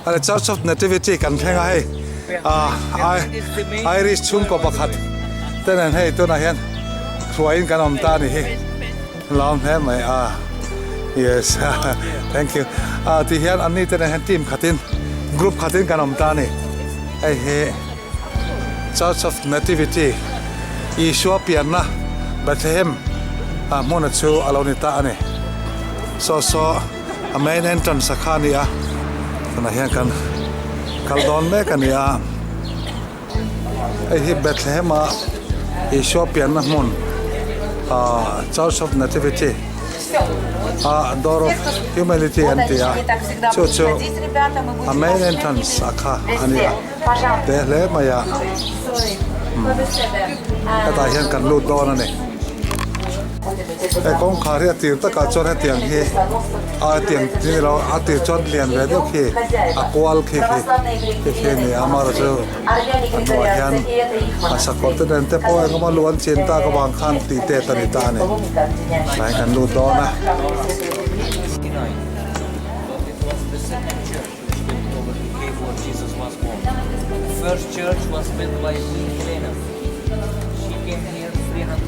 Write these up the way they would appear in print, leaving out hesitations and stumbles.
Ale Church of Nativity kan thleng a hei ah Irish chhungkaw pakhat te nen hei tunah hian hruaiin kan awm ta a ni hi lawm hle mai a yes thank you ah ti hian an ni te nen hian team khatin group khatin kan awm ta a ni hei hi Church of Nativity Isua pianna Bethlehem ah hmuna chu a lo ni ta a ni saw saw. A main entrance a kha a ni a, tunah hian kan kal dawn mek a ni a, hei hi Bethlehem a Isua pianna hmun ahh Church of Nativity a Door of Humility an ti a, chu chu a main entrance a kha a ni a, te hle mai a, hetah hian kan lut dawn a ni. He kawngkhar hi a tir takah chuan hetiang hi a hetiang ni lo a tir chuan lian ve deuh khi a kual khi khi khi khi a ni a amaherawhchu a hnuaiah hian a sakawr te nen te pawh eng emaw lu an chin tak avang khan tih tet a ni ta a ni tlai kan lut dawn a.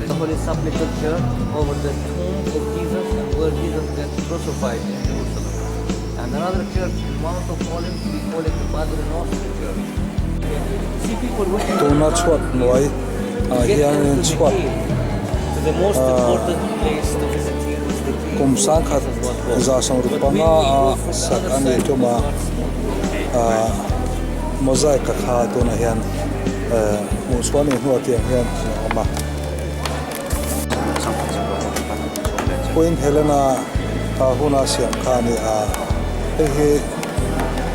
The Holy Sepulchre Church over the tomb of Jesus and where Jesus got crucified in Jerusalem. And another church in Mount of Olives, we call it the Padre Nostro Church. See people waiting Tuna chhuat hnuai ah hianin chhuat The most important place to visit here is the cave kum sangkhat 150 a sak a ni tum a ah mosaic a kha tunah hian. Hmuh chhuah nih hnuah tiang hian a awm a. Queen Helena huna siam kha a ni a, hei hi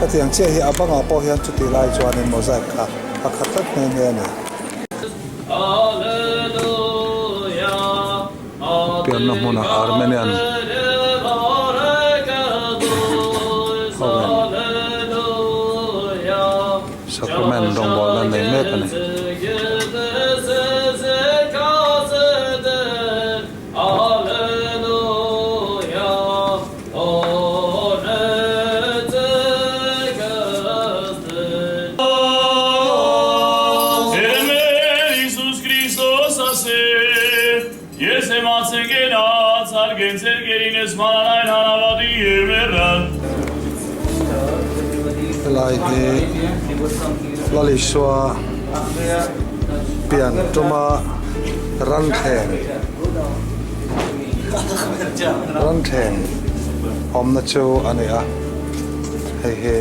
hetiang chiah hi a bangah pawh hian chutih lai chuanin mosaic kha a khat tlat nghe nghe a ni. Pianna hmunah Armenian hoin. Sacrament rawngbawlna nei mek a ni. Helai hi Lalisua pian tuma ranthleng ranthleng awmna chu a ni a, hei hi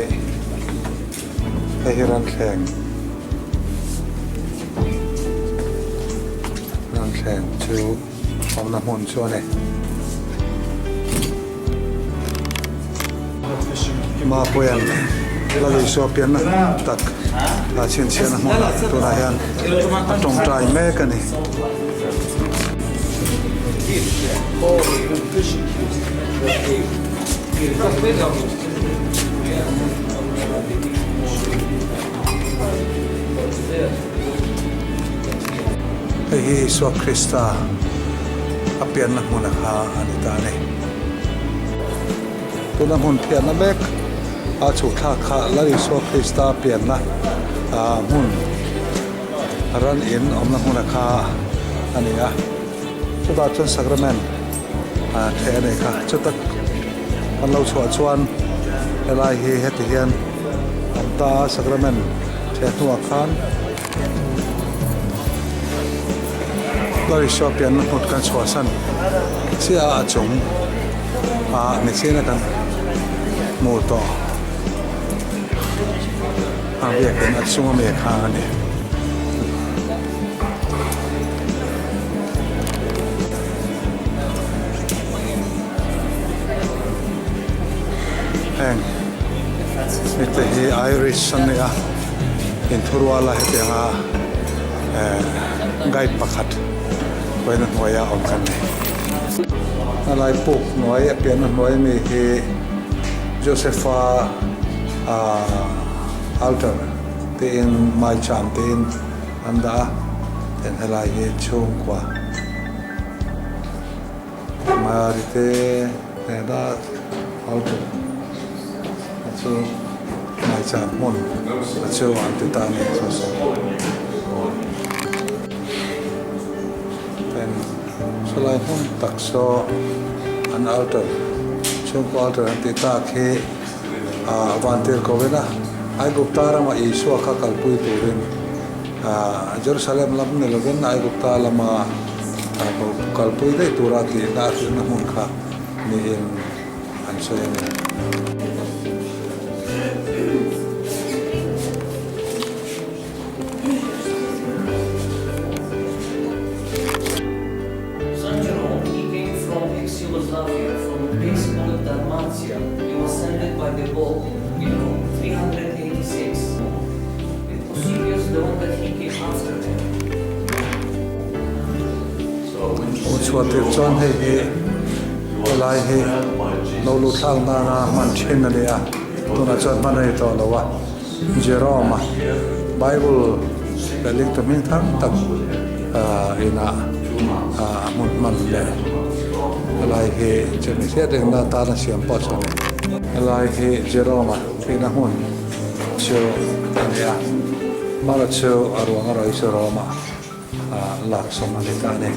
hei hi ranthleng. Ranthleng chu awmna hmun chu a ni. Mapuia'n Lalisua pianna tak a chhinchhiahna hmunah tunah hian a tawngtai mek a ni. Hei hi Isua Krista a pianna hmuna kha a ni ta a ni. Tuna hmun phiahna mek a chhuhthlak kha Lal Isua Krista pianna hmun ran in awmna hmuna kha a ni a. Chutah chuan sacrament theh a nei kha. Chuta kan lo chhuah chuan helai hi heti hian an ta a sacrament theh hnuah khan Lalisua pianna hmut kan chhuahsan chiah a a chung ah nichin a kan hmuh tawh a biakin a chung ami kha a ni. Heng mite hi Irish an ni a, inthuruala hetianga eh guide pakhat vawiin a hnuaia awm kan ni. A lai puk hnuai a pianna hnuai mi hi Josepha ah altar tiin maicham tiin an dah a, tin helai hi chhungkua Mari te hnena altar a chu. hmun a chu an ti ta a ni chu chu ten sawlai hmun tak saw an altar chhungkaw altar an tih tak hi ah vantir ko vena Aigupta rama Isua kha kalpui turin ah Jerusalem lam ni lovin Aigupta lama kalpui daih tura tihna a hrilhna hmun kha niin an sawi a ni. San Jerome, he came from ex-Yugoslavia, from a place called Dalmatia. He was sent by the Pope in Rome, 386. And Eusebius, the one that he came after him. Aw chhuah tir chuan hei hi helai hi lo lut thlak nana hman thin a ni a, tunah chuan hman a ni tawh lo a. Jerome-a Bible lehling tu hming thang tak inah a hmun hman leh helai hi chemi hriat rengna atana siam pawh chu a ni. Helai hi Jerome-a thihna hmun chu a ni a, mara chu a ruang a rawi chu Rome-a lak sawm a ni ta a ni.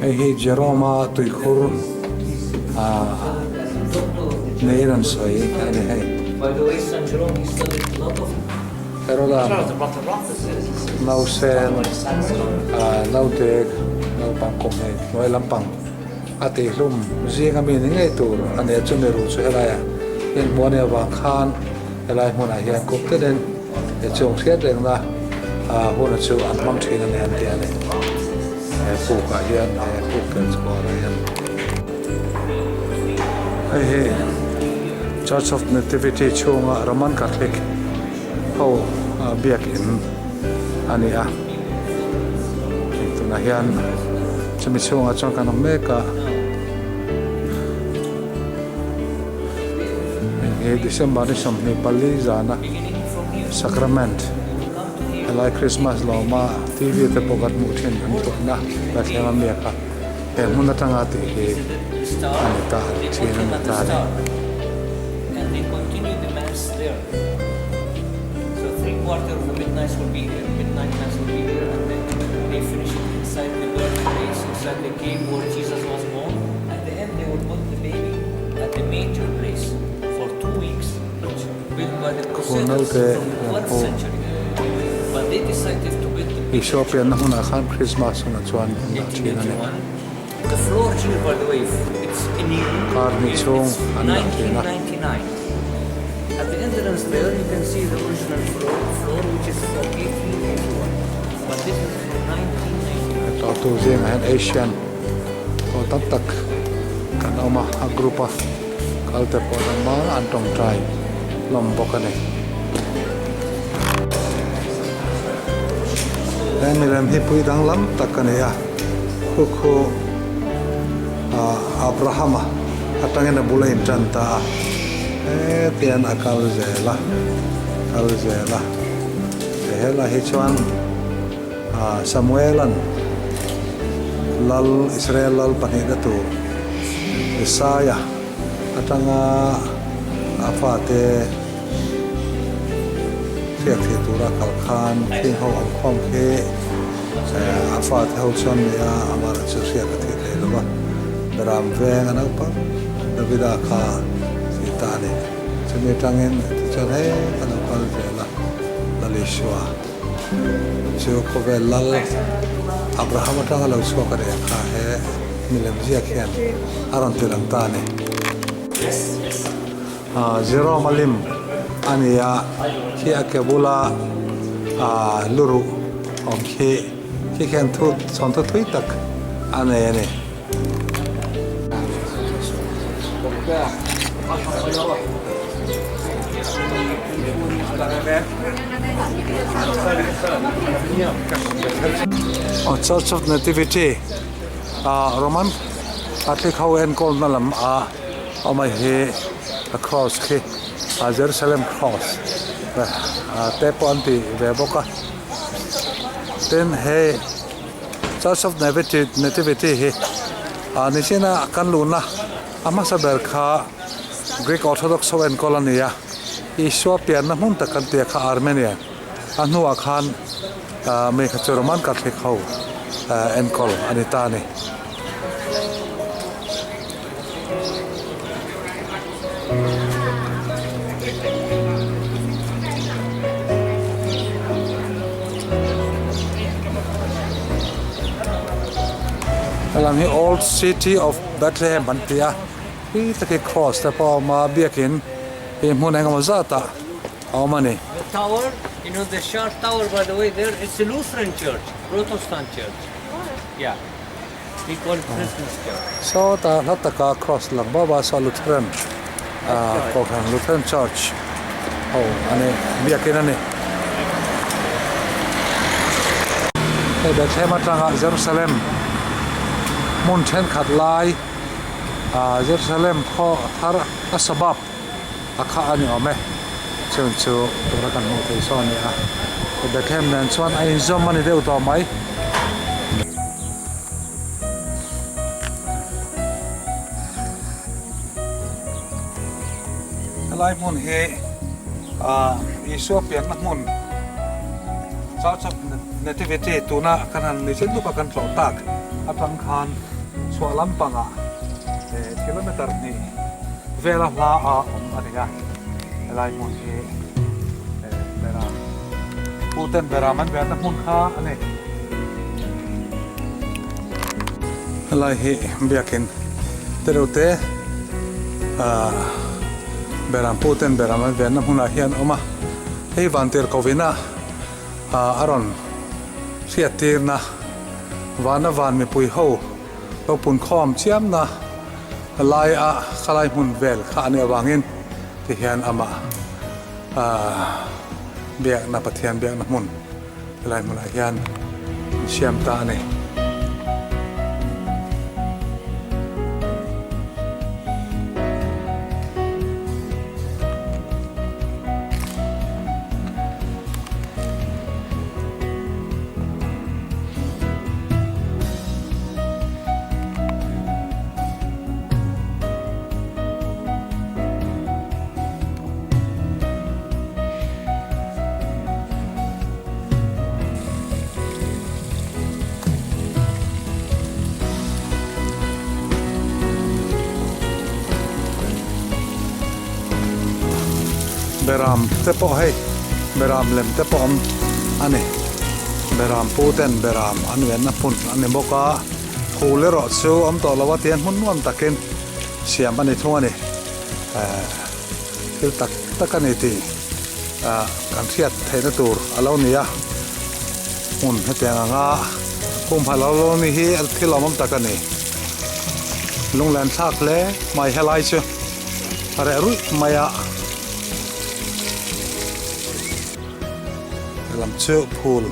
Hei hi Jerome-a tuikhur neiin an sawi a ni hei. Heroda nausen naute naupang kum hei hnuai lampang a tihhlum zinga mi ni ngei tur a ni a chumi ruh chu helaiah hian hmuh a nih avang khan helai hmunah hian kum tenin he chung hriat rengna huna chu an hmang thin a ni an ti a ni. He puk ah hian he puk tel chhuar ah hian hei hi Church of Nativity chhunga Roman Catholic ho biakin a ni a hei tunah hian chumi chhungah chuan kan awm mek a hei hi December ni 24 zana Sacrament. Helai Christmas lawma TV te pawh kan hmuh thin an tuahna Bethlehem a miak a, he hmun atanga tih hi a ni ta thin a ni ta a ni. Khu naute an pu. Isua pianna hmunah khan Christmas hunah chuan an dah thin a ni. Kar hnih chhung an dah thin a. Tlawhtu zingah hian Asian aw tam tak kan awm a, a group a. Kal te pawh an awm a, an tawngtai hlawm bawk a ni. He milem hi pui danglam tak a ni a, khu khu ah Abrahama atangin a bul a intan ta a, hetian a kal zel a, kal zel a, helai hi chuan ah Samuela'n Lal Israel Lal pahnihna tur Isaiah atanga a fate hriat theih tura kal khan thing ho ang khawm khi a fate ho chuan ni a, amah chu hriat a thih thei lo va, Beram veng a naupang Davida kha thih ta a ni. Chumi atangin tichuan hei ka lo kal zel a, Lal Isua. Chu khawvel lal Abraham atanga lo chhuak a ni ang kha he milem ziak hian a rawn ti lang ta a ni. Jerome a lim a ni a, khi a ke bula luruh awm khi khi khian thu chhawn thu thui tak a nei a ni. Aw Church of Nativity ah Roman Catholic ho enkawlna lam a awm a hi a cross khi ah Jerusalem cross te pawh an ti ve bawk a tin hei. Church of Nativity hi ah nichina kan luhna a hmasa ber kha Greek Orthodox ho enkawl a ni a. Isua pianna hmun tak kan tia kha Armenia a hnuah khan mi kha chu Roman Catholic ho enkawl a ni ta a ni. Helam hi Old City of Bethlehem an ti a, khi taki cross te pawh a awm a, biakin hi hmun engemaw zatah a awm a ni. The tower, you know the sharp tower by the way there, it's a Lutheran church, Protestant church. Yeah. We call it Christmas church. Sawtah hla taka cross lang bauh a saw Lutheran ah kohhran Lutheran church ho a ni biakin a ni. Hei Bethlehem atanga Jerusalem hmun thenkhat lai ah Jerusalem khaw thar a suburb a kha a ni awm e chun chu tuna kan hmuh theih saw a ni a Bethlehem nen chuan a inzawm a ni deuh tawh mai. Helai hmun hi ah Isua pianna hmun Church of Nativity tuna kan han ni chin luka kan tlawh tak atang khan chhuah lampangah eh kilometer hnih vela hla a awm a ni a helai hmun hi eh beram puten beram an verna hmun kha a ni. Helai hi biakin te reuh te ah beram puten beram an verna hmunah hian a awm a hei vantirhkohvina ah a rawn hriat tirna vana van mipui ho lo punkhawm chiamna lai a khalai hmun vel kha a nih avangin tihian amah ah biakna Pathian biakna hmun helai hmunah hian an siam ta a ni. Beram te pawh hei beram lem te pawh awm a ni beram pu ten beram an venna hmun a ni bawk a phul erawh chu awm tawh lo a tihian hmun nuam takin siam a ni thung a ni ehh thil tak tak a ni tih ah kan hriat theihna tur a lo ni a hmun hetiang anga humhalh a lo ni hi thil awmawm tak a ni lunglen thlak hle mai helai chu a reh ruih mai a lam chu phul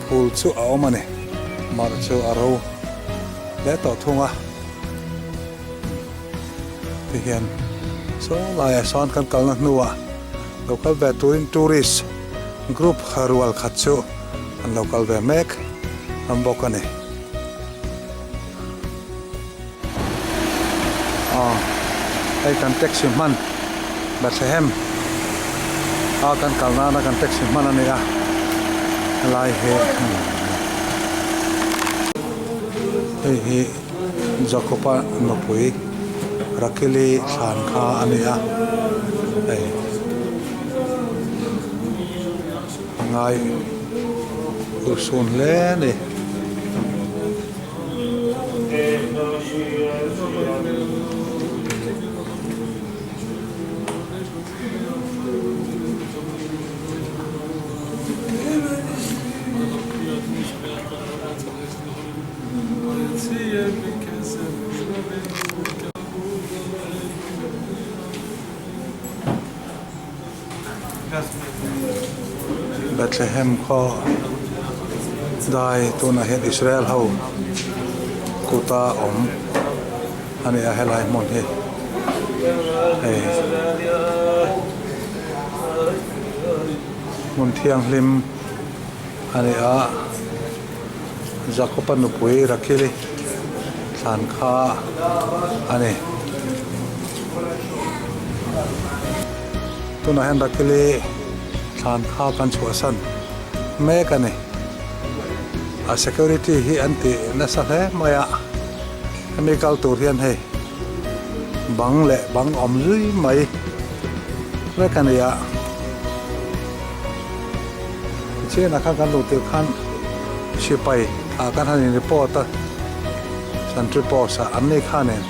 phul chu a awm a ni mar chu a ro hle tawh thung a. Tihian saw laiah sawn kan kalna hnuah lo kal ve turin tourist group rual khat chu an lo kal ve mek hlawm bawk a ni. Aw hei kan taxi hman Bethlehem a kan kal nana kan taxi hman a ni a helai hi hei hi. Jakoba nupui Rakili thlan kha a ni a, hei a ngai urhsun hle a ni. Bethlehem khaw dai tunah hian Israel ho kuta awm a ni a helai hmun hi hei hmun thianghlim a ni a. Jakoba nupui Rakili thlan kha a ni. Tunah hian Rakili thlan kha kan chhuahsan mek a ni. A security hi an ti nasa hle mai a, hemi kal tur hian hei bang leh bang awm zui mai vek a ni a. Tichianah khan kan luh tirh khan sipai ah kan han in report a, sentry post ah an ni khanin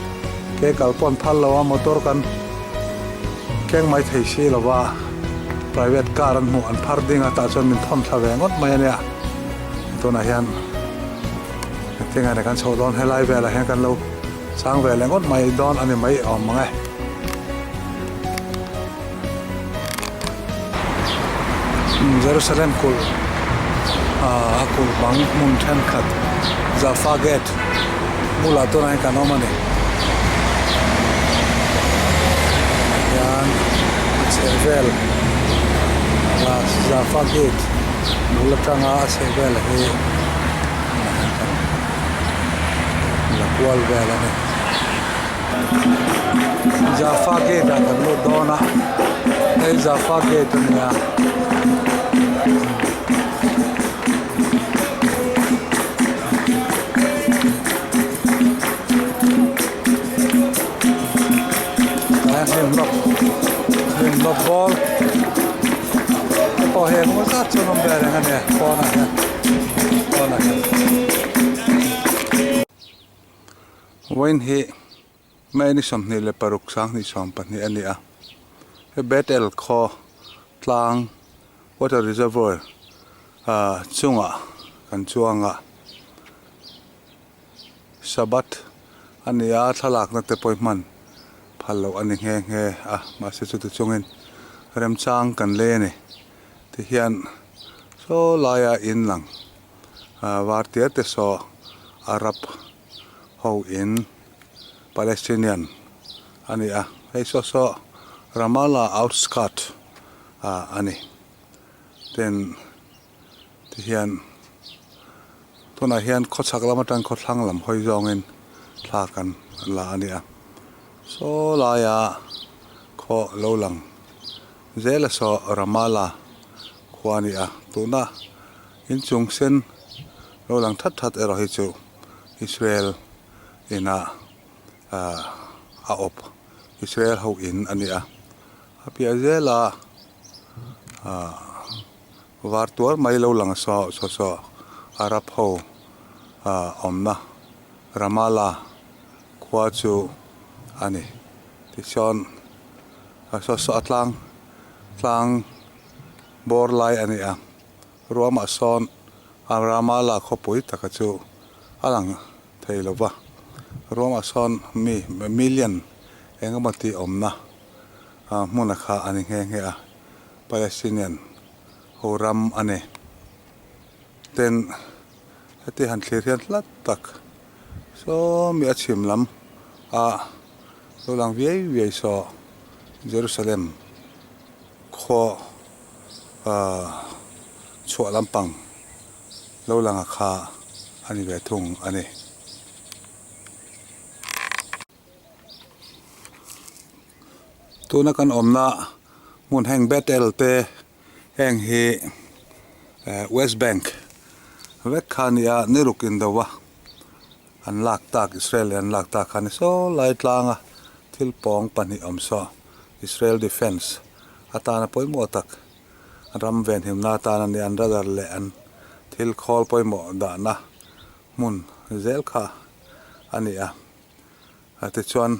ke kal pawh an phal lo a, motor kan keng mai thei si lo va, private car an hmuh an phar ding a tah chuan min thawn thla ve ngawt mai a nia. Tunah hian engtin nge kan chhoh dawn helai velah hian kan lo chang ve leh ngawt mai dawn a ni mai awm ang e. Jerusalem kulh a kulh bang hmun thenkhat Jaffa gate bulah tunah hian kan awm a ni. Hian a chhehvel Jaffa gate bul atanga a chhehvel hi la kual vel a ni. Jaffa gate ah kan lut dawn a hei Jaffa gate a nia. Tah hian hnim rawp hnim rawp bawr te pawh hei engemaw zat chu an awm ve reng a nia pawnah hian pawnah hian. Vawiin hi May ni 26 2022 a ni a, he Bethel khaw tlang water reservoir ah chungah kan chuang a, Sabbath a ni a, thlalakna te pawh hman phal loh a ni nghe nghe a, mahse chuti chungin remchang kan lei a ni tihian saw laia in lang var tiar te saw Arab ho in Palestinian a ni a, hei saw saw Ramallah outskirt ah a ni. Tin tihian tunah hian khawchhak lam atang khawthlang lam hawi zawngin thla kan la a ni a, saw laia khaw lo lang zela saw Ramallah khua a ni a, tuna inchung sen lo lang that that erawh hi chu Israel ina a awp Israel ho in a ni a, a piah zela var tuar mai lo lang saw saw saw Arab ho awmna Ramallah khua chu a ni tichuan saw saw a tlang tlang bawr lai a ni a. Ruamah sawn a Ramallah khawpui taka chu a lang thei lo va, ruamah sawn mi million eng emaw tih awmna hmuna kha a ni nghe nghe a, Palestinian ho ram a ni. Tin, heti han thlir hian hla tak saw mi a chhim lam a lo lang viai viai saw Jerusalem khaw chhuah lampang lo langa kha a ni ve thung a ni. Tuna kan awmna hmun heng Bethel te heng hi West Bank vek kha a ni a, ni ruk in do a an lak tak Israel in an lak tak kha a ni saw lai tlanga thil pawng pahnih awm saw Israel Defence atana pawimawh tak ram venhimna atana ni an radar leh an thil khawl pawimawh dahna hmun zel kha a ni a. Tichuan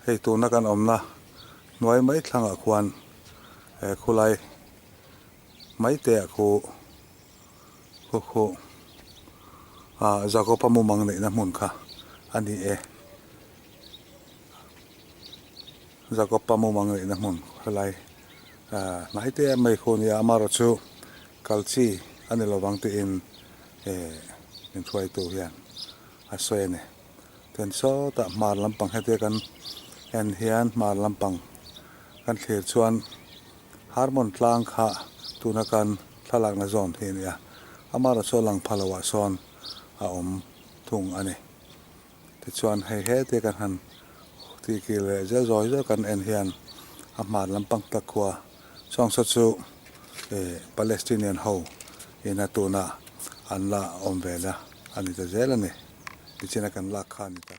hei tuna kan awmna hnuai mai thlangah khuan he khulai mai te ah khu khu khu ah Jacob-a mumang neihna hmun kha a ni e. Jacob-a mumang neihna hmun helai hnai te mai khu nia amaherawh chu kal chi a ni lovang tiin min hruaitu hian a sawi a ni. Tin sawtah hmar lampang hetia kan en hian hmar lampang kan thlir chuan Harmon tlang kha tuna kan thlalakna zawn hi a ni a, amaherawh chu a lang pha loah sawn a awm thung a ni. Tichuan hei he te kan han tih kil leh zel zawi zawi kan en hian A hmar lampang tak khua chuang saw chu eh Palestinian ho ina tuna an la awm ve la a ni ta zel a ni. Tichina kan lak kha a ni ta.